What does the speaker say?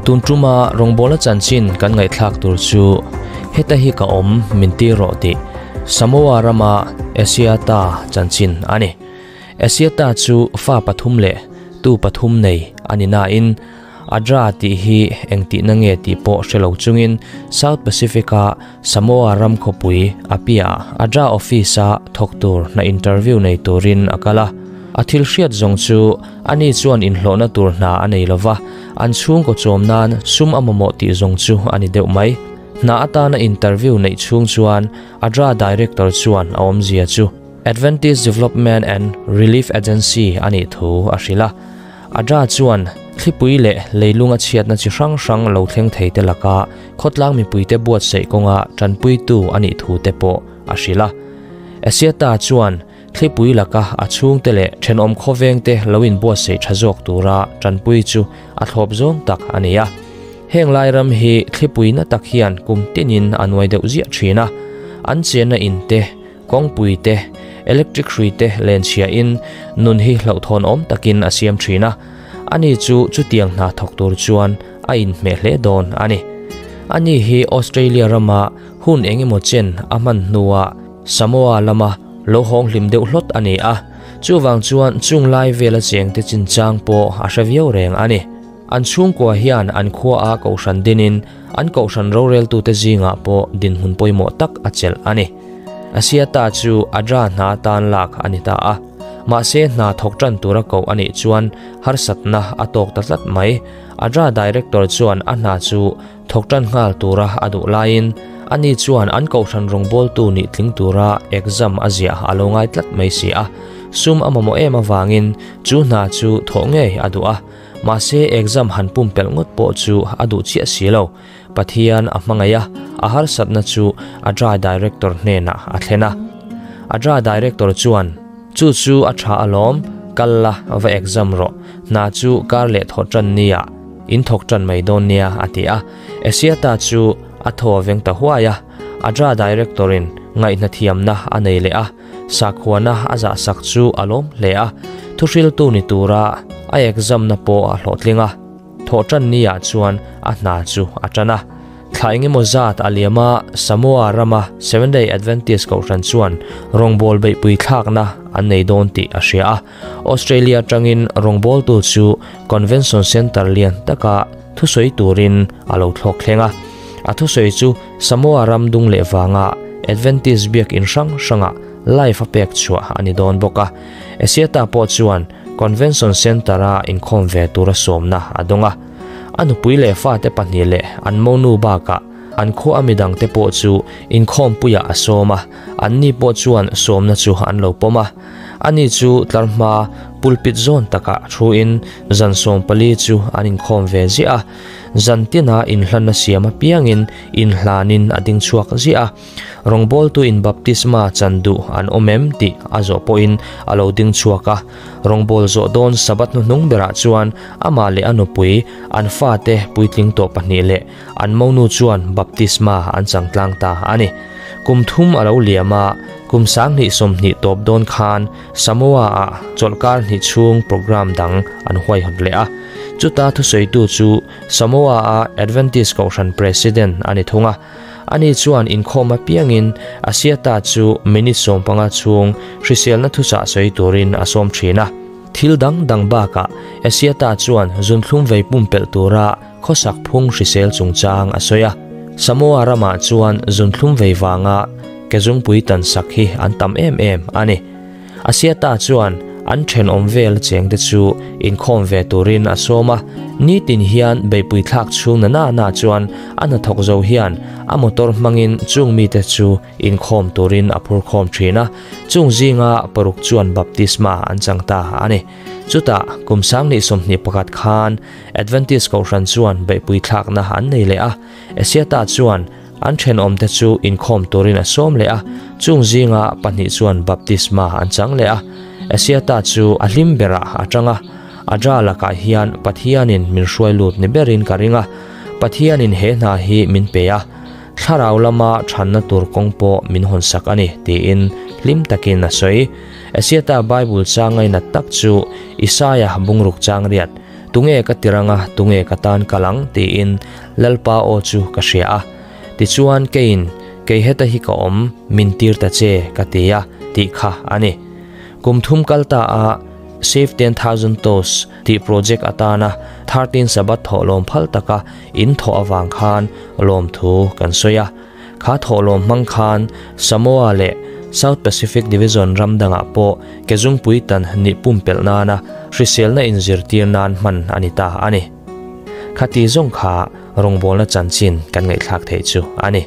Tun tuma rawngbawlna chanchin kan ngaihthlak tur chu heta hi ka awm min ti rawh tih Samoa rama Asiata chanchin a ni. Asiata chu fa pathum leh tu pathum nei a ni nain Adra tih hi eng tihna nge tih pawh hre lo chungin South Pacific-a Samoa ram khawpui Apia Adra office-a thawk tur hna interview nei turin a kal a. A thil hriat zawng chu ani chuan inhlawhna tur hna a nei lo va, an chhungkaw chawm nan sum a mamawh tih zawng chu a ni deuh mai. Hna atana interview neih chhung chuan Adra director chuan a awmzia chu Adventist Development and Relief Agency a nih thu a hrilh a. Adra chuan thlipui leh leilung a chhiatna chi hrang hrang lo thleng thei te laka khawtlang mipuite buatsaih kawnga tanpuitu a nih thu te pawh a hrilh a. Asiata chuan thlipui laka a chhungte leh thenawm khawvengte lo inbuatsaih tha zawk tura tanpui chu a thlawp zawng tak a ni a. Heng lai ram hi thlipui na tak hian kum tinin a nuai deuh ziah thin a, an chenna in te, kawngpui te, electric hrui te len chhia in nun hi hlauhthawn awm takin a siam thin a, ani chu chutiang hna thawk tur chuan a inhmeh hle dawn a ni. Ani hi Australia rama hun eng emaw chen a hman hnuah Samoa lama lo hawng hlim deuh hlawt a ni a, chuvang chuan chung lai vela chengte chinchang pawh a hre viau reng a ni. An chhungkua hian an khuaa kohhran dinin an kohhran roreltute zingah pawh dinhmun pawimawh tak a chelh a ni. Asiata chu Adra hna tan lak a ni ta a, mahse hna thawk tan tura koh a nih chuan harsatna a tawk ta tlat mai. Adra director chuan a hna chu thawk tan nghal tura a duh laiin ani chuan an kohhran rawngbawltu nih tling tura exam a ziah a lo ngai tlat mai si a. Sum a mamawh em avangin chu hna chu thawh ngei a duh a, mahse exam han pumpelh ngawt pawh chu a duh chiah si lo. Pathian a hmangaih a, a harsatna chu Adra director hnenah a thlen a. Adra director chuan, Chu chu a tha alawm, kal la, va exam rawh, hna chu kar leh thawh tan nia, in thawk tan mai dawn nia, a ti a. Esiata chu a thaw a veng ta huai a, Adra director in ngaihna thiamna a nei leh a, sakhuana a zahsak chu a lawm hle a, thuhriltu ni tura a exam na pawh a hlawhtling a. Thawhṭan niah chuan a hna chu a ṭan a. Thla engemaw zat a liam a, Samoa rama Seventh-day Adventist kohhran chuan rawngbâwl beihpui thlâkna an nei dawn tih a hria a. Australia aṭangin rawngbâwltu chu Convention Centre lian taka thusawi turin a lo thlawk thleng a. A thusawi chu Samoa ram dung leh vanga Adventist biakin hrang hrangah live a pek chhuah a ni dawn bawk a. Asiata pawh chuan Convention Centre-a inkhawm ve tura sawmna a dawng a. A nupui leh fate pahnih leh an monu bakah an khua a midangte pawh chu inkhawmpuiah a sawm a, anni pawh chuan sawmna chu an lo pawm a. Ani chu tlarhma pulpit zawn takah thuin zan 14 chu an inkhawm ve ziah a. Zan tina inhlanna siam apiangin inhlanin a ding chhuak ziah a. Rawngbawltu in baptisma chan duh an awm em tih a zawh pawhin a lo ding chhuak a. Rawngbâwl zawh dawn Sabbath hnuhnung berah chuan amah leh a nupui, an fate puitling tawh pahnih leh an monu chuan baptisma an chang tlang ta a ni. Kum thum a lo liam a, kum 2020 tawp dawn khan Samoa-ah chawlhkar hnih chhung programme dang an huaihawt leh a. Chuta thusawitu chu Samoa-a Adventist Kohhran President a ni thung a. Ani chuan inkhawm apiangin Asiata chu minute 15 chhung hriselna thuchah sawi turin a sawm thin a. Thil dang dang bakah Asiata chuan zunthlum vei pumpelh tura khawsak phung hrisel chungchang a sawi a. Samoa ramah chuan zunthlum vei vanga kezungpui tansak hi an tam em em a ni. Asiata chuan an thenawm vel chengte chu inkhawm ve turin a sawm a, nitin hian beihpui thlak chhung na na na chuan a hnathawk zo hian a motor hmangin chung mite chu inkhawm turin a phur khawm thin a, chung zinga paruk chuan baptisma an chang ta a ni. Chutah kum 2021 khan Adventist Kohhran chuan beihpui thlakna an nei leh a, Asiata chuan an thenawmte chu inkhawm turin a sawm leh a, chung zinga pahnih chuan baptisma an chang leh a. Asiata chu a hlim berah a tang a, Adra lakah hian Pathianin min hruai lut ni berin ka ring a, Pathianin he hna hi min pe a, thlarau lama thanna tur kawng pawh min hawnsak a ni tiin hlim takin a sawi. Asiata Bible changai nat tak chu Isaiah bungruk chang riat. Tunge ka tiranga tunge ka tan kalang tiin Lalpa aw chu ka hria a. Tichuan keiin kei heta hi ka awm min tir ta che ka ti a tih kha a ni. Kum thum kal ta a Save 10,000 Toes tih project atana 13 Sabbath thawhlawm phal taka in thawh awang khan lawm thu kan sawi a. Kha thawhlawm hmang khan Samoa leh South Pacific Division ramdanga pawh kezungpui tan ni pumpelh nana hriselna inzirtir nan hman ani ta ani. Khati zawng kha rawngbawlna chanchin kan ngaihthlak theih chu ani.